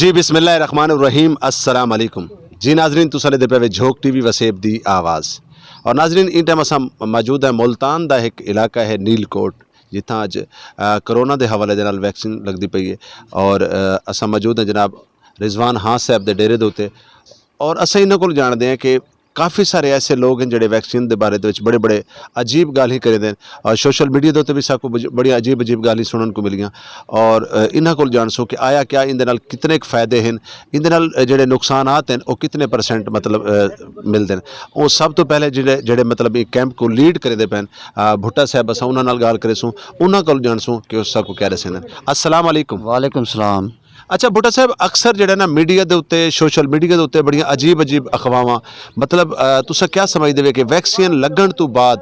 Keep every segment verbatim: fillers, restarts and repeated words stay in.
جی، بسم اللہ الرحمن الرحیم۔ السلام علیکم۔ جی ناظرین، تساں ݙیہدے پئے وے جھوک ٹی وی وسیب دی آواز۔ اور ناظرین، ایں ٹائم اساں موجود ہیں ملتان دا ہک علاقہ ہے نیل کوٹ، جتھاں اڄ، آ، کرونا دے حوالے دے نال ویکسین لڳدی پئی ہے۔ اور، آ، اساں موجود ہیں جناب رضوان ہاں صاحب دے ڈیرے دے اتے۔ اور اساں انہاں کول جاݨدے ہیں کہ کافی سارے ایسے لوگ ہیں جڑے ویکسین دے بارے دے وچ بڑے بڑے عجیب ڳالھیں کریندے ہیں، اور سوشل میڈیا دے اتے وی ساکوں بج-، بڑیاں عجیب عجیب ڳالھیں سُݨݨ کوں ملیاں۔ اور، آ، انہاں کول ڄاݨسوں کہ آیا کیا ایندے نال کتنے ک فائدے ہیں، ایندے نال، آ، جڑے نقصانات ہیں، او کتنے پرسینٹ مطلب، آ، ملدے ہیں۔ او سب توں پہلے جڑے، جڑے مطلب ایں کیمپ کوں لیڈ کریندے پئے ہیں، آ، بھٹہ صاحب، اساں انہاں نال ڳالھ کریسوں، انہاں کول ڄاݨسوں کہ او ساکوں کیا ݙسیندے ہیں۔ السلام علیکم۔ وعلیکم السلام۔ اچھا بھٹہ صاحب، اکثر جڑا نا میڈیا دے اتے، سوشل میڈیا دے اتے بڑیاں عجیب عجیب افواہاں، مطلب، آ، تساں کیا سمجھدے وے کہ ویکسین لگݨ توں بعد،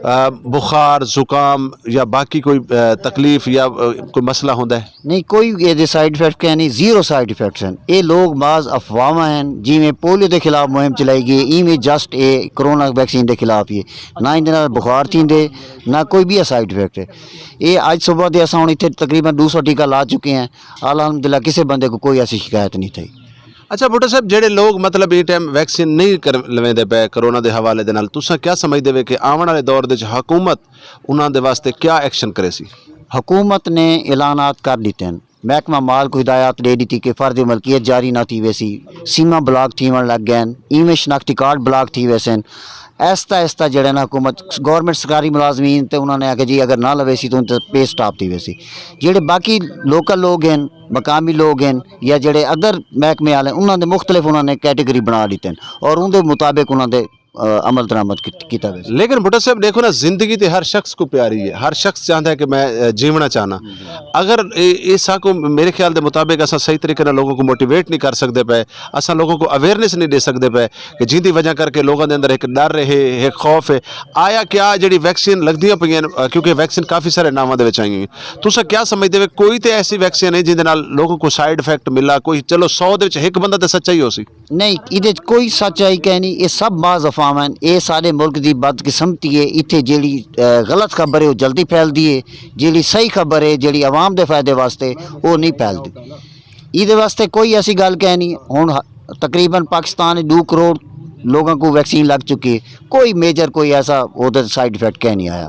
آ، بخار، زکام یا باقی کوئی، آ، تکلیف یا، آ، کوئی مسئلہ ہوندا ہے؟ نہیں، کوئی ایہدے سائیڈ افیکٹ کائنی، زیرو سائیڈ افیکٹس ہیں۔ اے لوگ بعض افواہاں ہیں، جیویں پولیو دے خلاف مہم چلائی ڳئی، ایویں جسٹ اے کرونا ویکسین دے خلاف ہی ہے۔ نہ ایندے نال بخار تھیندے، نہ کوئی ٻیا سائیڈ افیکٹ ہے۔ اے اڄ صبح دے اساں ہݨ اتھے تقریباً ݙو سو ٹیکہ لا چکے ہیں۔ الحمدللہ کسے بندے کوں کوئی ایسی شکایت نہیں تھئی۔ اچھا بھٹو صاحب، جڑے لوگ مطلب ایں ٹائم ویکسین نہیں کر لیندے پئے کرونا دے حوالے دے نال، تساں کیا سمجھدے وے کہ آوݨ والے دور دے وچ حکومت انہاں دے واسطے کیا ایکشن کریسی؟ حکومت نے اعلانات کر ݙتے ہیں، محکمہ مال کوں ہدایات ݙے ݙتی کہ فرض ملکیت جاری نہ تھی ویسی، سیماں بلاک تھیوݨ لڳ ڳئے ہیں، ایویں شناختی کارڈ بلاک تھی ویسن۔ آہستہ آہستہ جڑے نا حکومت، گورنمنٹ سرکاری ملازمین تے انہاں نے آکھیا جی اگر نہ لویسی تو ان تے پے سٹاپ تھی ویسی۔ جڑے باقی لوکل لوگ ہیں، مقامی لوگ ہیں یا جڑے ادر محکمے والے، انہاں دے مختلف انہاں نے کیٹیگری بنا ݙتے ہیں اور اون دے مطابق انہاں دے، آ، عمل درآمد کیت-، کیتا ویسی۔ لیکن بھٹو صاحب ݙیکھو نا، زندگی تے ہر شخص کوں پیاری ہے، ہر شخص چاہندا ہے کہ میں، آ، جیوݨا چاہنا۔ اگر اے، اے ساکوں میرے خیال دے مطابق اساں صحیح طریقے نال لوگوں کوں موٹیویٹ نہیں کر سڳدے پئے، اساں لوگوں کوں اویئرنیس نہیں ݙے سڳدے پئے کہ جیندی وجہ کر کے لوگوں دے اندر ہک ݙر ہے، ہک خوف ہے۔ آیا کیا جڑی ویکسین لڳدیاں پئیاں ہن، آ، کیونکہ ویکسین کافی سارے ناواں دے وچ آئی ہوئی، تساں کیا سمجھدے وے کوئی تے ایسی ویکسین ہے جیندے نال لوگوں کوں سائیڈ افیکٹ ملا؟ کوئی، چلو، سو دے وچ ہک بندہ تے سچا ہی ہوسی۔ نہیں، ایندے وچ کوئی سچائی کائنی، اے سب محض افواہ ہیں۔ اے ساݙے ملک دی بدقسمتی ہے، اتھے جیڑھی، آ، غلط خبر ہے او جلدی پھیلدی ہے، جیڑھی صحیح خبر ہے، جیڑھی عوام دے فائدے واسطے، او نہیں پھیلدی۔ ایندے واسطے کوئی ایسی ڳالھ کائنی۔ ہݨ ہ-، تقریباً پاکستان وچ ݙو کروڑ لوگاں کوں ویکسین لڳ چکی ہے، کوئی میجر کوئی ایسا اودے سائیڈ افیکٹ کائنی آیا۔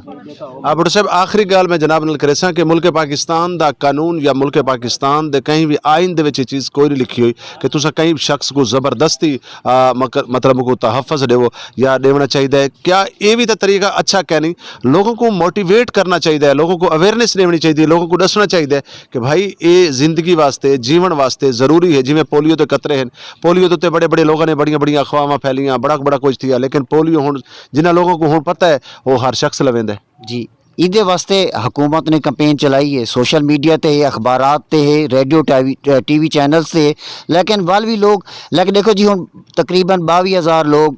آ، بھٹو صاحب، آخری ڳالھ میں جناب نال کریساں کہ ملک پاکستان دا قانون یا ملک پاکستان دے کہیں وی آئین دے وچ اے چیز کوئی نہیں لکھی ہوئی کہ تساں کہیں شخص کوں زبردستی، آ، مک-، مطلب کو تحفظ ݙیوو یا ݙیوݨا چاہیدا ہے۔ کیا اے وی تاں طریقہ اچھا کائنی؟ لوگوں کوں موٹیویٹ کرنا چاہیدا ہے، لوگوں کوں اویئرنیس ݙیوݨی چاہیدی ہے، لوگوں کوں ݙسݨا چاہیدا ہے کہ بھائی، اے زندگی واسطے، جیوݨ واسطے ضروری ہے۔ جیویں پولیو دے قطرے ہن، پولیو دے اتے بڑے بڑے لوگاں نے بڑیاں بڑیاں افواہاں پھیلیاں، بڑا بڑا کچھ تھیا، لیکن پولیو ہݨ جنہاں لوگوں کوں ہݨ پتہ ہے، او ہر شخص لویندا ہے۔ جی، ایندے واسطے حکومت نے کمپین چلائی ہے، سوشل میڈیا تے ہے، اخبارات تے ہے، radio, T V, T V channels تے ہے، لیکن ول وی لوگ، لیکن ݙیکھو جی، ہݨ تقریباً ٻاویہہ ہزار لوگ،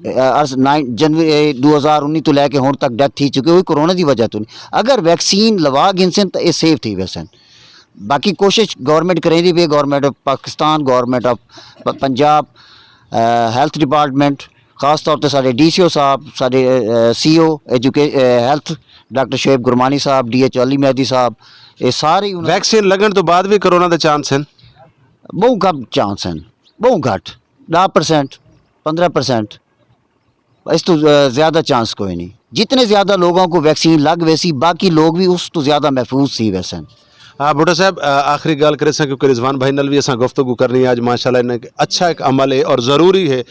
اے، عرض نائن، جنوری، اے، ݙو ہزار انی توں لے کے ہݨ تک ڈیتھ تھی چکی ہوئی کرونا دی وجہ توں نہیں۔ اگر ویکسین لوا گھنسن تاں اے سیف تھی ویسن۔ باقی کوشش گورنمنٹ کریندی پئی، government of Pakistan, government of پ-، پنجاب، آ، ہیلتھ ڈپارٹمنٹ، خاص طور تے ساݙے ڈی سی او صاحب، ساݙے، آ، سی او ایجوکے-، آ، ہیلتھ ڈاکٹر شعیب گرمانی صاحب، D H O Ali Mehdi صاحب، اے سارے انہاں ویکسین لڳݨ توں بعد وی کرونا دے چانس ہن؟ ٻہوں گھٹ چانس ہن، ٻہوں گھٹ، ݙاہ پرسینٹ، پندرہ پرسینٹ۔ اس توں، آ، زیادہ چانس کوئی نہیں۔ جتنے زیادہ لوگوں کوں ویکسین لڳ ویسی، باقی لوگ وی اس توں زیادہ محفوظ تھی ویسن۔ ہاں، بھٹو صاحب، آ، آخری ڳالھ کریساں، کیونکہ رضوان بھائی نال وی اساں گفتگو کرنی ہے اڄ، ماشاءاللہ، انہیں اچھا ہک عمل ہے اور ضروری ہے۔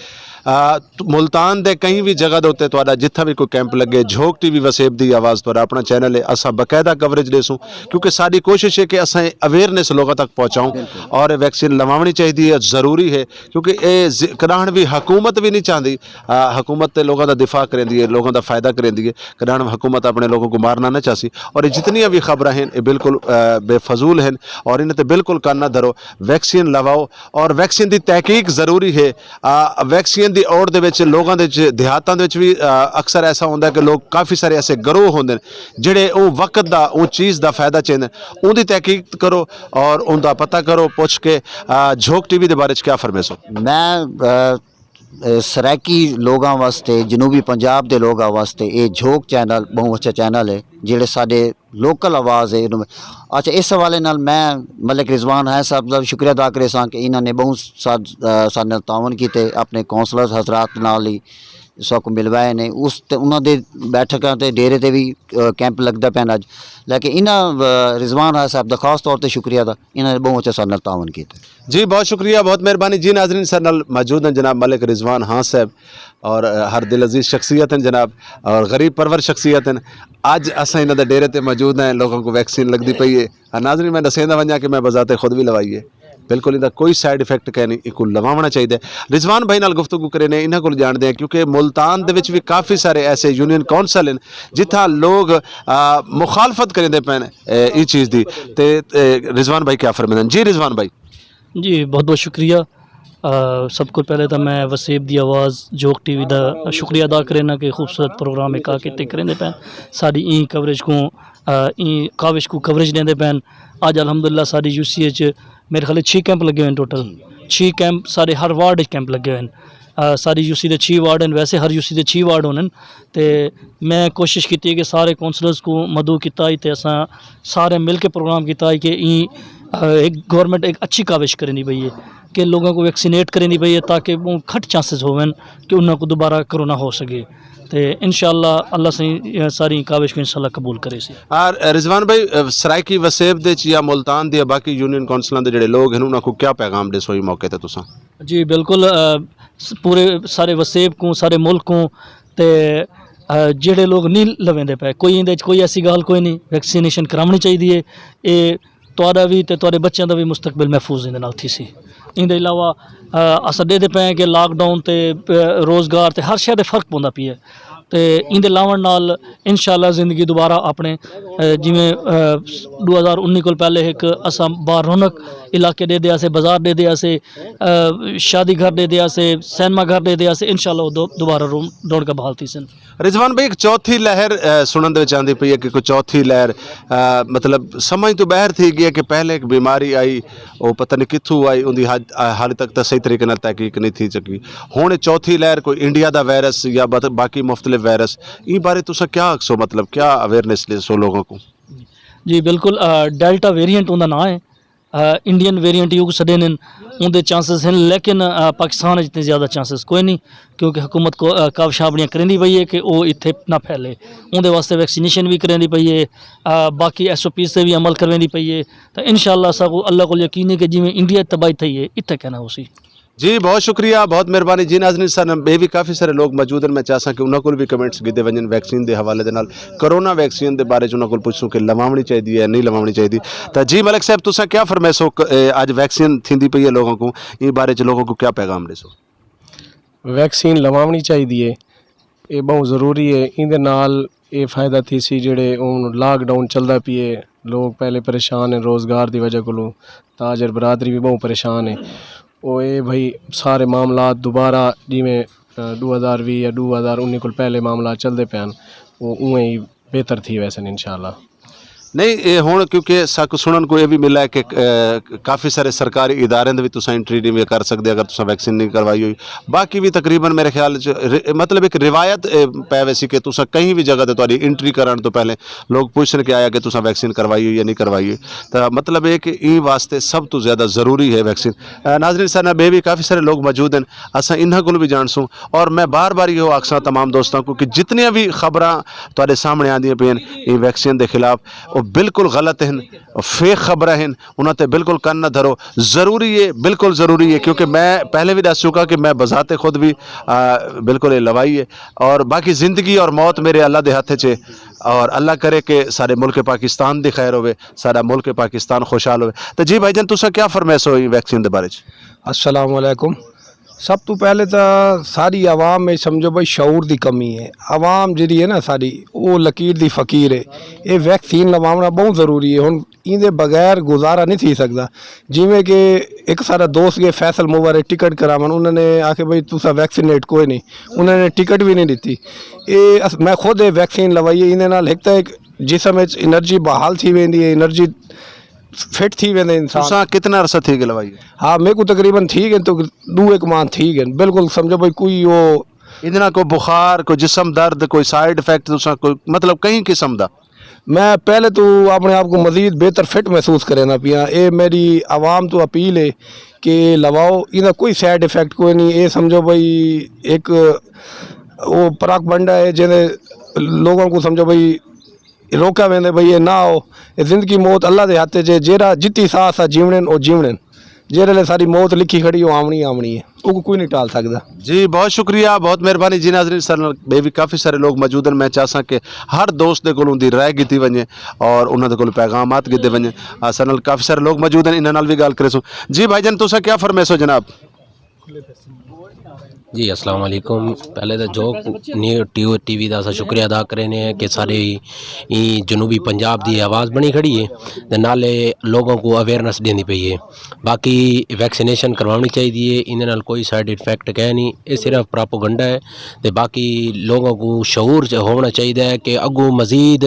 آ، ملتان دے کہیں وی جگہ دے اتے تہاݙا جتھاں وی کوئی کیمپ لڳے، جھوک ٹی وی وسیب دی آواز تہاݙا اپݨا چینل ہے، اساں باقاعدہ کوریج ݙیسوں، کیونکہ ساݙی کوشش ہے کہ اساں اویئرنیس لوگاں تک پہنچاؤں اور ویکسین لواوݨی چاہیدی ہے، ضروری ہے۔ کیونکہ اے ز-، کݙاہݨ وی حکومت وی نہیں چاہندی، آ، حکومت تے لوگاں دا دفاع کریندی ہے، لوگاں دا فائدہ کریندی ہے، کݙاہݨ حکومت اپݨے لوگوں کوں مارنا نہ چاہسی۔ اور اے جتنیاں وی خبراں ہن، اے بالکل، آ، بے فضول ہن اور انہاں تے بالکل کن نہ دھرو۔ ویکسین لواؤ اور ویکسین دی تحقیق ضروری ہے۔ آ، ویکسین دی اوڑ دے وچ لوگاں دے وچ، دیہاتاں دے وچ وی، آ، اکثر ایسا ہوندا ہے کہ لوگ، کافی سارے ایسے گروہ ہوندے نے جڑے اوں وقت دا، اوں چیز دا فائدہ چیندے نے۔ اوں دی تحقیق کرو اور اوں دا پتہ کرو، پچھ کے، آ، جھوک ٹی وی دے بارے چ کیا فرمیسو؟ میں، آ، سرائیکی لوگاں واسطے، جنوبی پنجاب دے لوگاں واسطے اے جھوک چینل بہوں اچھا چینل ہے، جیڑھے ساڈے لوکل آواز ہے۔ انہوں اچھا، اس حوالے نال میں ملک رضوان ہاں صاحب دا شکریہ ادا کرے ساں کہ انہاں نے بہوں ساڈ ساڈے نال تعاون کیتے، اپنے کونسلرز حضرات نال ہی ساکوں ملوائے نے۔ اس تے انہاں دے بیٹھکاں تے ڈیرے تے وی کیمپ لگدا پین اج، لیکن انہاں رضوان ہاں صاحب دا خاص طور تے شکریہ دا، انہاں نے بہوں اچھا ساڈے نال تعاون کیتے۔ جی، بہت شکریہ، بہت مہربانی۔ جی ناظرین، ساڈے نال موجود ہیں جناب ملک رضوان ہاں صاحب، اور ہر دل عزیز شخصیت ہیں جناب، اور غریب پرور شخصیت ہیں۔ اج اساں انہاں دے ڈیرے تے موجود ہیں، لوگوں کو ویکسین لگدی پئی ہے۔ ناظرین، میں ڈسیندا ونجاں کہ میں بذات خود بھی لوائی ہے، بالکل ایندا کوئی سائیڈ افیکٹ کائنی، ایکوں لواونا چاہیدا ہے۔ رضوان بھائی نال گفتگو کرینے، انہاں کول جانڑدے ہیں، کیونکہ ملتان دے وچ بھی کافی سارے ایسے یونین کونسل ہیں جتھاں لوگ مخالفت کریندے پین ایں چیز دی۔ تے رضوان بھائی کیا فرمیندن؟ جی رضوان بھائی۔ جی، بہت بہت شکریہ۔ سب کوں پہلے تاں میں وسیب دی آواز جھوک ٹی وی دا شکریہ ادا کرینا کہ خوبصورت پروگرام ہک آ کے تے کریندے پین، ساڈی ایں کوریج کوں ایں کاوش کوں کوریج ڈیندے پین۔ اج الحمدللہ ساڈی یو سی اچ میرے خیال چھی کیمپ لگے ہوئے ہیں ٹوٹل۔ چھی کیمپ ساڈے ہر وارڈ اچ کیمپ لگے ہوئے ہیں۔ ساڈی یو سی دے چھی وارڈ ہیں، ویسے ہر یو سی دے چھی وارڈ ہوندے ہیں۔ تے میں کوشش کیتی ہے کہ سارے کونسلرز کوں مدعو کیتا ہی تے اساں سارے مل کے پروگرام کیتا ہی کہ ایں ہک گورنمنٹ ہک اچھی کاوش کریندی پئی ہے کہ لوگاں کوں ویکسینیٹ کریندی پئی ہے تاکہ بہوں گھٹ چانسز ہوون کہ انہاں کوں دوبارہ کرونا ہو سگے۔ تے انشاءاللہ اللہ سائیں ساری کاوش کوں انشاءاللہ قبول کریسی۔ آ، رضوان بھائی، سرائیکی وسیب دے چ یا ملتان دی باقی یونین کونسلاں دے جڑے لوگ ہیں انہاں کوں کیا پیغام ڈیسو ایں موقع تے تساں؟ جی بالکل، پورے سارے وسیب کوں، سارے ملک کوں، تے جڑے لوگ نہیں لویندے پے، کوئی ایندے وچ کوئی ایسی گال کوئی نہیں، ویکسینیشن کراونی چاہیے۔ اے تہاڈا وی تے تہاڈے بچیاں دا وی مستقبل محفوظ ایندے نال تھیسی۔ ایندے علاوہ اساں ڈیدھے پے ہیں کہ لاک ڈاؤن تے روزگار تے ہر شے تے فرق پوندا پیا ہے۔ تے ایندے لاون نال انشاءاللہ زندگی دوبارہ اپنے جویں ڈو ہزار انی کول پہلے ہک اساں با رونق علاقے ڈیدھے ہاسے، بازار ڈیدھے ہاسے، شادی گھر ڈیدھے ہاسے، سینما گھر ڈیدھے ہاسے، انشاءاللہ او دوبارہ رونقاں بحال تھیسن۔ رضوان بھائی، ہک چوتھی لہر سنڑن دے وچ آندی پئی ہے کہ کوئی چوتھی لہر مطلب سمجھ توں باہر تھی گئی ہے کہ پہلے ہک بیماری آئی، او پتہ نہیں کتھوں آئی، اوندی حالی تک تاں صحیح طریقے نال تحقیق نہیں تھی سکی۔ ہن چوتھی لہر کوئی انڈیا دا وائرس یا باقی مختلف وائرس، ایں بارے تساں کیا آکھسو، مطلب کیا اویئرنیس ڈیسو لوگاں کوں؟ جی بالکل، ڈیلٹا ویریئنٹ اوندا ناں ہے۔ انڈین ویریئنٹ یوکوں سڈیندن، اوندے چانسز ہن، لیکن پاکستان اچ اتنے زیادہ چانسز کوئی نہیں، کیونکہ حکومت کاوشاں اپنیاں کریندی پئی ہے کہ او اتھے نہ پھیلے۔ اوندے واسطے ویکسینیشن وی کریندی پئی ہے، باقی ایس او پیز تے وی عمل کرویندی پئی ہے۔ تاں انشاءاللہ اساکوں اللہ کول یقین ہے کہ جیویں انڈیا اچ تباہی تھئی ہے، اتھے کینا ہوسی۔ جی بہت شکریہ، بہت مہربانی۔ جی ناظرین، ساڈے نال ٻئے وی کافی سارے لوگ موجود ہن، میں چاہساں کہ انہاں کول وی کمنٹس گھدے ونجن ویکسین دے حوالے دے نال، کرونا ویکسین دے بارے چ انہاں کول پچھسوں کہ لواونڑی چاہیدی ہے، نہیں لواونڑی چاہیدی۔ تاں جی ملک صاحب، تساں کیا فرمیسو؟ اج ویکسین تھیندی پئی ہے لوگاں کوں، ایں بارے چ لوگاں کوں کیا پیغام ڈیسو؟ ویکسین لواونڑی چاہیدی ہے، اے بہوں ضروری ہے۔ ایندے نال اے فائدہ تھیسی جیڑھے ہن لاک ڈاؤن چلدا پئے، لوگ پہلے پریشان ہن روزگار دی وجہ کولوں، تاجر برادری وی بہوں پریشان ہے۔ او اے بھئی سارے معاملات دوبارہ جیویں ڈو ہزار ویہہ یا ڈو ہزار انی کول پہلے معاملات چلدے پئے ہن، او اونویں ہی بہتر تھی ویسن انشاءاللہ۔ نہیں، اے ہن کیونکہ ساکوں سنڑن کوں اے وی ملا ہے کہ کافی سارے سرکاری اداریاں دے وچ تساں انٹری نہیں وی کر سکدے اگر تساں ویکسین نہیں کروائی ہوئی۔ باقی وی تقریبا میرے خیال وچ مطلب ہک روایت پے ویسی کہ تساں کہیں وی جگہ تے تہاڈی انٹری کرنڑ توں پہلے لوگ پچھسن کہ آیا کہ تساں ویکسین کروائی ہوئی یا نہیں کروائی ہوئی۔ تاں مطلب اے کہ ایں واسطے سب توں زیادہ ضروری ہے ویکسین۔ ناظرین، ساڈے نال ٻئے وی کافی سارے لوگ موجود ہن، اساں انہاں کولوں وی جانڑسوں۔ اور میں بار بار ایہو آکھساں تمام دوستاں کوں کہ جتنیاں وی خبراں تہاڈے سامنے آندیاں پئین ایں ویکسین دے خلاف، او بالکل غلط ہن، او فیک خبراں ہن، انہاں تے بالکل کن نہ دھرو۔ ضروری ہے، بالکل ضروری ہے، کیونکہ میں پہلے وی ڈس چکا کہ میں بذات خود وی بالکل اے لوائی ہے۔ اور باقی زندگی اور موت میرے اللہ دے ہتھ اچ ہے، اور اللہ کرے کہ ساڈے ملک پاکستان دی خیر ہووے، ساڈا ملک پاکستان خوشحال ہووے۔ تے جی بھائی جان، تساں کیا فرمیسو ایں ویکسین دے بارے چ؟ السلام علیکم۔ سب توں پہلے تاں ساری عوام وچ سمجھو بھئی شعور دی کمی ہے۔ عوام جیڑھی ہے نا ساری، او لکیر دی فقیر ہے۔ اے ویکسین لواوݨا ٻہوں ضروری ہے۔ ہݨ ایندے بغیر گزارا نہیں تھی سڳدا۔ جیویں کہ ہک سارا دوست ڳئے فیصل مبارک ٹکٹ کراوݨ، انہاں نے آکھے بھئی تساں ویکسینیٹ کوئی نہیں، انہاں نے ٹکٹ وی نہیں ݙتی۔ اے اس-، میں خود اے ویکسین لوائی ہے، ایندے نال ہک تاں ہک جسم وچ انرجی بحال تھی ویندی ہے، انرجی فٹ تھی ویندے انسان۔ تساں کتنا عرصہ تھی گئے لوائی؟ ہاں، میکوں تقریباً تھی گئے تو ݙو ہک ماہ تھی گئے، بالکل سمجھو بھئی کوئی او ایندے نال کوئی بخار، کوئی جسم درد، کوئی سائیڈ افیکٹ، تساں کوئی مطلب کہیں قسم دا؟ میں پہلے تو اپنے آپ کو مزید بہتر فٹ محسوس کریندا پیاں۔ اے میری عوام تو اپیل ہے کہ لواؤ، ایندا کوئی سائیڈ افیکٹ کوئی نہیں۔ اے سمجھو بھئی ایک او پراپیگنڈا ہے جیندے لوگوں کو سمجھو بھئی روکیا ویندے بھئی اے نہ آؤ۔ اے زندگی موت اللہ دے ہتھ اچ ہے، جیڑھا جتی ساہ اساں جیوݨن او جیوݨن، جیڑھے لے ساری موت لکھی کھڑی او آوݨی آوݨی ہے، اوکوں کوئی نہیں ٹال سڳدا۔ جی بہت شکریہ، بہت مہربانی۔ جی ناظرین، ساݙے نال ٻئے وی کافی سارے لوگ موجود ہن، میں چاہساں کہ ہر دوست دے کولوں دی رائے گھدی ونڄے اور انہاں دے کولوں پیغامات گھدے ونڄے۔ آ، ساݙے نال کافی سارے لوگ موجود ہن، انہاں نال وی ڳالھ کریسوں۔ جی بھائی جان، تساں کیا فرمیسو جناب؟ جی السلام علیکم۔ پہلے تو جو نیو ٹی وی، ٹی وی دا اساں شکریہ ادا کرینے ہیں کہ سارے ایں جنوبی پنجاب دی آواز بݨی کھڑی ہے تے نالے لوگوں کو اویئرنس ݙیندی پئی ہے۔ باقی ویکسینیشن کرواوݨی چاہیدی ہے، ایندے نال کوئی سائیڈ افیکٹ کائے نہیں، اے صرف پراپوگنڈا ہے۔ تے باقی لوگوں کو شعور چ ہووݨا چاہیدا ہے کہ اڳوں مزید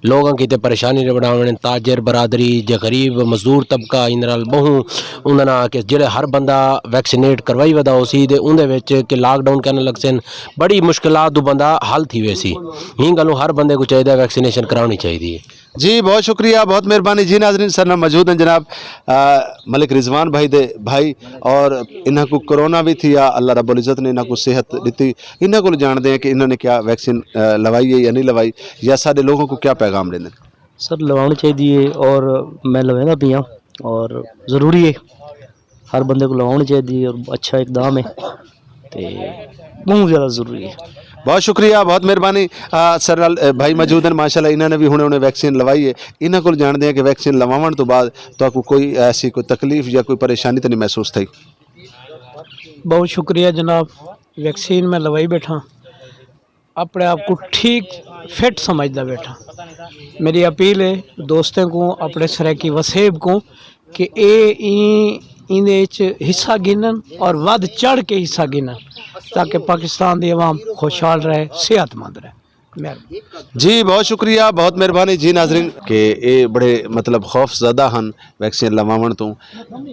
لوگاں کیتے پریشانی نہ بݨاوݨ، تاجر برادری یا غریب مزدور طبقہ ایندے نال ٻہوں انہاں نال کہ جیڑھے ہر بندہ ویکسینیٹ کروائی ودا ہوسی تے اوندے وچ کہ لاک ڈاؤن کہݨ لڳسن، بڑی مشکلات توں بندہ حل تھی ویسی۔ ہیں ڳالھوں ہر بندے کو چاہیدا ہے ویکسینیشن کراوݨی چاہیدی ہے۔ جی بہت شکریہ، بہت مہربانی۔ جی ناظرین، ساݙے نال موجود ہیں جناب، آ، ملک رضوان بھائی دے بھائی، اور انہاں کو کرونا بھی تھی یا اللہ رب العزت نے انہاں کو صحت ݙتی، انہاں کول جاݨدے ہیں کہ انہاں نے کیا ویکسین، آ، لوائی ہے یا نہیں لوائی، یا ساݙے لوگوں کو کیا پیغام ݙیندے ہیں؟ سر، لواوݨی چاہیدی ہے اور میں لویندا پیاں اور ضروری ہے، ہر بندے کو لواوݨی چاہیدی ہے اور اچھا اقدام ہے تے بہت زیادہ ضروری ہے۔ بہت شکریہ، بہت مہربانی۔ آ، ساݙے نال، آ، بھائی موجود ہیں، ماشاءاللہ انہاں نے بھی ہݨے ہݨے ویکسین لوائی ہے۔ انہاں کول جاݨدے ہیں کہ ویکسین لواوݨ توں بعد تہاکوں کوئی ایسی کوئی تکلیف یا کوئی پریشانی تو نہیں محسوس تھئی؟ بہت شکریہ جناب، ویکسین میں لوائی بیٹھا، اپݨے آپ کو ٹھیک فٹ سمجھدا بیٹھا۔ میری اپیل ہے دوستیں کو، اپݨے سرائیکی وسیب کو کہ اے ایں ایندے اچ حصہ گھنن اور ودھ چڑھ کے حصہ گھنن تاکہ پاکستان دی عوام خوشحال رہے، صحت مند رہے۔ مہربانی۔ جی بہت شکریہ، بہت مہربانی۔ جی ناظرین کہ اے بڑے مطلب خوف زدہ ہن ویکسین لواوݨ توں،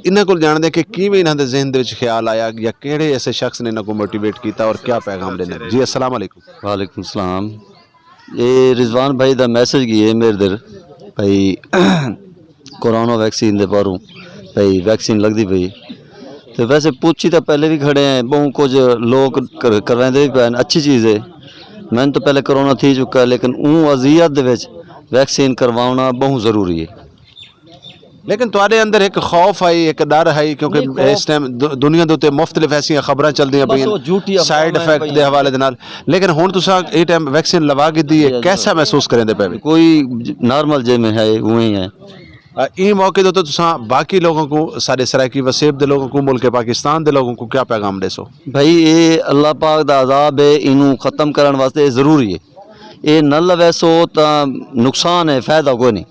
انہاں کول جاݨدے کہ کیویں انہاں دے ذہن دے وچ خیال آیا یا کیڑھے ایسے شخص نے انہاں کو موٹیویٹ کیتا اور کیا پیغام ݙیندے۔ جی السلام علیکم۔ وعلیکم السلام۔ اے رضوان بھائی دا میسج گی ہے میرے در بھائی کورونا ویکسین دے باروں بھائی ویکسین لڳدی پئی۔ تے ویسے پوچھی تاں پہلے وی کھڑے ہیں، ٻہوں کجھ لوک کر-، کرویندے وی پئے ہن، اچھی چیز ہے۔ میں تو پہلے کرونا تھی چکا ہے، لیکن اوں اذیت دے وچ ویکسین کرواوݨا ٻہوں ضروری ہے۔ لیکن تہاݙے اندر ہک خوف ہئی، ہک ݙر ہئی، کیونکہ نہیں، خوف اس ٹائم د-، دنیا دے اُتے مختلف ایسیاں خبراں چلدیاں بس پئین او جھوٹی افواہ سائیڈ میں افیکٹ پئی دے ہے۔ حوالے دے نال۔ لیکن ہݨ تساں اے ٹائم ویکسین لوا گھدی ہے، جی، جی۔ کیسا محسوس کریندے پئے وے؟ کوئی ج-، نارمل جے میں ہے، اونویں ہے۔ آ، ایں موقع دے اُتے تساں باقی لوگوں کو، سارے سرائیکی وسیب دے لوگوں کو، ملک پاکستان دے لوگوں کو کیا پیغام ݙیسو؟ بھائی، اے اللہ پاک دا عذاب ہے، اینوں ختم کرݨ واسطے اے ضروری ہے۔ اے نہ لویسو تاں نقصان ہے، فائدہ کوئی نہیں۔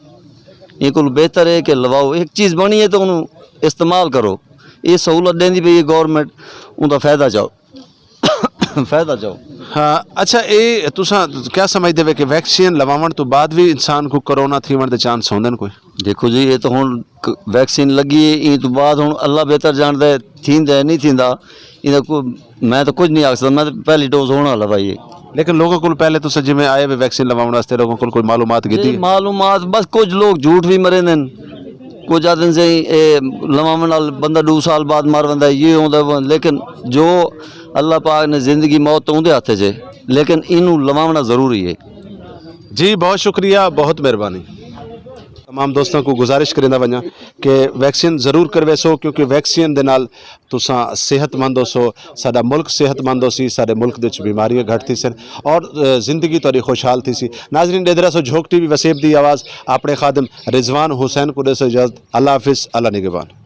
ایں کولوں بہتر ہے کہ لواؤ، ہک چیز بݨی ہے تاں اونوں استعمال کرو۔ اے سہولت ݙیندی پئی ہے گورنمنٹ، اوندا فائدہ چاؤ۔ فائدہ چاؤ۔ ہاں، اچھا، اے تساں کیا سمجھدے وے کہ ویکسین لواوݨ توں بعد وی انسان کو کرونا تھیوݨ دے چانس ہوندن کوئی؟ دیکھو جی، اے تاں ہݨ ک-، ویکسین لڳی ہے، ایں توں بعد ہݨ اللہ بہتر ڄاݨدا ہے، تھیندا ہے نہیں تھیندا، ایندا کوئی، میں تاں کجھ نہیں آکھ سڳدا، میں تاں پہلی ڈوز ہݨ لوائی ہے۔ لیکن لوگوں کول پہلے تساں جیویں آئے وے ویکسین لواوݨ واسطے، لوگوں کول کوئی معلومات گھدی جی، ہے؟ معلومات بس کجھ لوگ جھوٹ وی مریندن، کجھ آکھدن سئیں اے لواوݨ نال بندہ ݙو سال بعد مر ویندا ہے، یہ ہوندا ہے، وہ، لیکن جو اللہ پاک نے زندگی موت تاں اوندے ہتھ اچ ہے، لیکن اینوں لواوݨا ضروری ہے۔ جی بہت شکریہ، بہت مہربانی۔ تمام دوستاں کو گزارش کریندا ونڄاں کہ ویکسین ضرور کرویسو، کیونکہ ویکسین دے نال تساں صحت مند ہوسو، ساݙا ملک صحت مند ہوسی، ساݙے ملک دے وچ بیماریاں گھٹ تھیسن اور، اے، زندگی تہاݙی خوشحال تھیسی۔ ناظرین، ݙیہدے رہسو جھوک ٹی وی وسیب دی آواز، اپݨے خادم رضوان حسین کو ݙیسو اجازت۔ اللہ حافظ، اللہ نگہبان۔